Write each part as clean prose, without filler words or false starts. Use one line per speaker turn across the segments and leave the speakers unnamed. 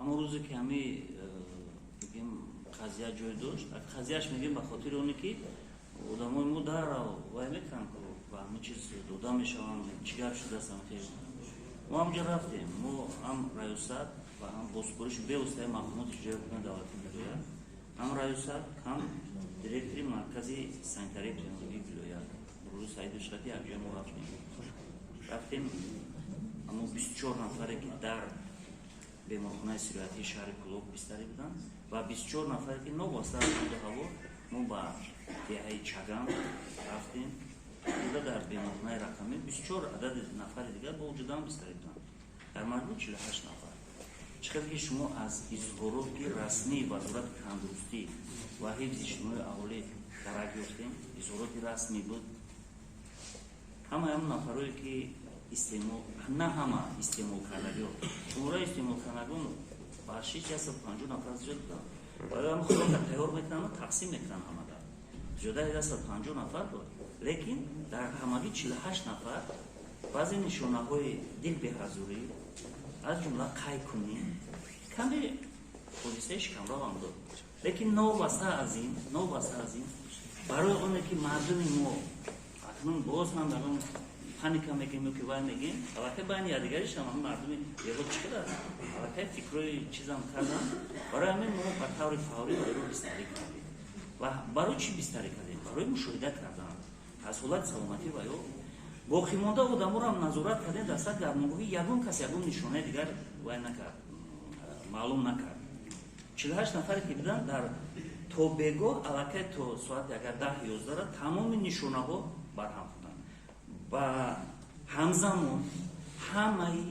Ҳамон рӯзе, ки ҳами мегем, қазия ҷой дошт, қазияш мегем, ба хотири оне ки одамои мо дар вай мекунанд, ба ҳамин чиз дода мешаванд, чӣ гап шудааст. Хел мо ҳамҷо рафтем, мо ҳам раёсат ва ҳам бо супориши бевоситаи мақомоти иҷроияи ҳукумати давлатии вилоят, ҳам раёсат, ҳам директори маркази санитарии эпидемиологии вилоят Рӯзи Саиду Шхати якҷоя мо рафтем. Аммо 24 нафаре, ки дар беморхонаи сироятии шаҳри Кӯлоб бистарӣ буданд, ва 24 нафаре, ки новобаста аз обу ҳаво мо ба деҳаи Чаган рафтем, буда дар беморхонаи рақамӣ 24 адади нафари дигар бо вуҷудам бистарӣ буданд, дар маҷмӯъ 48 нафар. Чӣ қадр ки шумо аз изҳороти расмии Вазорати тандурустӣ ва ҳифзи иҷтимоии аҳолӣ дарак ёфтем, изҳороти расмӣ буд. Ҳамаи ҳамон нафарое, ки истеъмол, на ҳама истеъмолкардагиҳо, шумораи истеъмолкардагон ба 650 нафар зиёд буданд. Барои ҳам хӯрока тайёр мекунанд, тақсим мекунанд, ҳамада зиёда 150 нафар буд, лекин дар ҳамагӣ 48 нафар баъзе нишонаҳои дилбеҳазурӣ, аз ҷумла қайкунӣ, каме ҳодисаи шикамравам буд. Лекин новобаста аз ин, барои оне ки мардуми мо акнун боз ҳам дар он паника мегем ё ки вай мегем, аллакай байни якдигаришам ҳам мардуми деҳот чӣ қадар аллакай фикрҳои чизам кардан, барои ҳамин мо ба таври фаврӣ вайро бистарӣ кардем. Ва барои чӣ бистарӣ кардем? Барои мушоҳида кардан аз ҳолати саломатӣ ва ё боқимонда одаморо назорат кардем. Дар сатҳи дармонгоҳӣ ягон кас ягон нишонаи дигар вай накард, маълум накард. 48 нафаре, ки буданд, дар то бегоҳ аллакай то соати агар 10-11-ра тамоми нишонаҳо барҳам хӯрданд. Ба ҳамзамон ҳамаи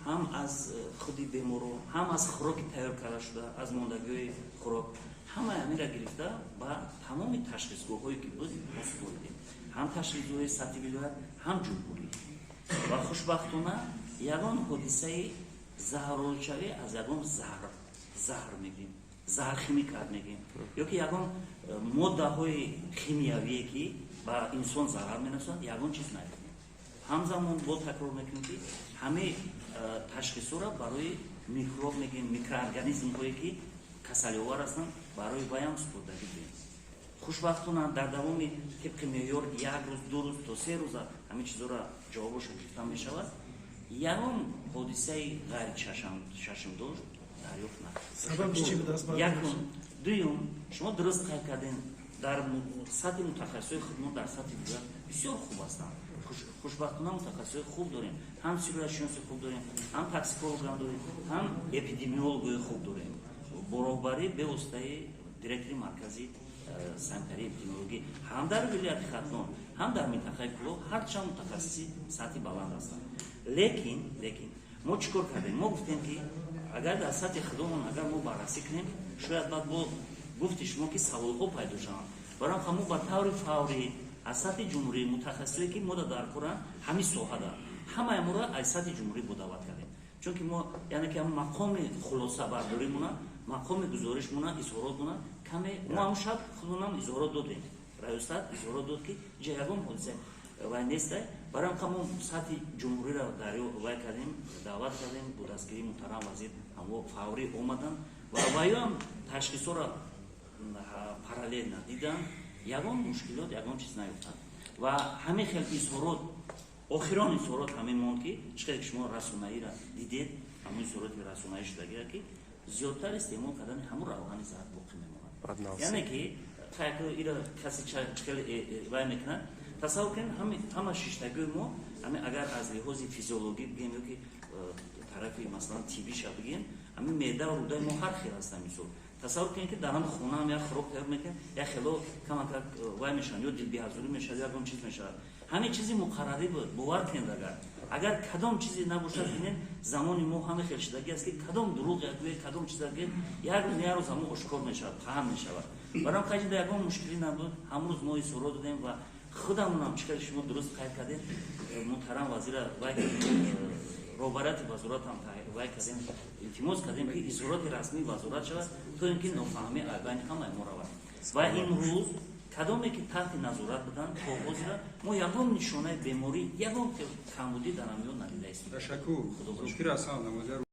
ҳам аз худи беморо, ҳам аз хӯроки тайёр карда шуда, аз мондагиҳои хӯрок, ҳамаи ҳаминра гирифта ба тамоми ташхисгоҳҳое, ки буд, мо супоридем, ҳам ташхисгоҳҳои сатҳи вилоят, ҳам ҷумҳурӣ. Ва хушбахтона ягон ҳодисаи заҳролудшавӣ аз ягон заҳр мегӯем, заҳр, химикат мегӯем, ё ки ягон моддаҳои химиявие, ки ба инсон зарар мерасонад, ягон чиз наёфтем. Ҳамзамон бо такрор мекунем, ки ҳамаи ташхисҳоро барои микроб мегӯем, микроорганизмҳое, ки касалиовар ҳастанд, барои вайам супурдагӣ будем. Хушбахтона дар давоми тибқи меъёр як рӯз, 2 рӯз то 3 рӯза ҳамин чизҳоро ҷавобошо гирифта мешавад. Ягон ҳодисаи ғайричашмдошт дарёфт накард. Якум. Дуюм, шумо дуруст қайд кардем, дар сатҳи мутахассисои худмо дар сатҳи вилоят бисёр хуб ҳастанд. Хушбахтона мутахассисои хуб дорем, ҳам сироятшиноси хуб дорем, ҳам токсикологам дорем, ҳам эпидемиологои хуб дорем, бо роҳбарии бевоситаи директори маркази санитарии эпидемиологӣ. Ҳам дар вилояти Хатлон, ҳам дар минтақаи Кӯлоб ҳарчанд мутахассиси сатҳи баланд ҳастанд. Лекин мо чӣ кор кардем? Мо гуфтем, ки агар дар сатҳи худомон агар мо баррасӣ кунем, шояд баъд бо гуфти шумо, ки саволҳо пайдо шаванд. Барои ҳам мо ба таври фаврӣ аз сатҳи ҷумҳурӣ мутахассисое, ки мода дар коранд ҳамин соҳада, ҳамаи моро аз сатҳи ҷумҳурӣ бо даъват кардем, чунки мо, яъне ки мақоми хулосабардоримона, мақоми гузоришмона, изҳоротмона каме. Мо ҳамн шаб худмонам изҳорот додем, раёсат изҳорот дод, ки ҷа ягон ҳодиса вай нестай. Барои ҳам мо сатҳи ҷумҳуриро дарё вай кардем, даъват кардем. Бо дастгирии муҳтарам вазир ҳамо фаврӣ омаданд ва ваёам ташхисҳоро параллельно диданд, ягон мушкилот, ягон чиз наёфтанд. Ва ҳамин хел изҳорот, охирон изҳорот ҳамин монд, ки чӣ қадр ки шумо расонаиро дидед, ҳамон изҳороти расонаӣ шудагиро, ки зиёдтар истеъмол кардани ҳамун равғани зард боқӣ мемонад. Яъне ки ира касе чӣ хел вай мекунад, тасаввур кунед, ҳама шиштагиҳои мо ҳамин, агар аз лиҳози физиологӣ бигем ё ки тарафи, масалан, тиббиша бигем, ҳамин меъда ва рӯдаи мо ҳар хел ҳастанд. Мисол, тасаввур кунед, ки дар ҳам хонаам як хӯрок тайёр мекунем, як хело камакак вай мешаванд, ё дилбеҳазурӣ мешавад, ё ягон чиз мешавад. Ҳамин чизи муқаррарӣ буд. Бовар кунед, агар кадом чизе набошад, бинед, замони мо ҳама хел шудагӣ аст, ки кадом дурӯғ гӯе, кадом чиза гӯе, як рӯз, як рӯз ҳамон ошкор мешавад, паҳн мешавад. Барои қайҷида ягон мушкилӣ набуд. Ҳамрӯз мо изҳорот додем ва худамонам, чӣ қадр шумо дуруст қайд кардем, муҳтарам вазира вай, роҳбарияти вазоратам вай кардем, илтимос кардем, ки изҳороти расмии вазорат шавад, то ин ки нофаҳмӣ байни ҳамаи мо равад. Ва имрӯз кадоме ки таҳти назорат буданд, то ҳозира мо ягон нишонаи беморӣ, ягон камбудӣ дар амиён надидаистем.
Ташаккур.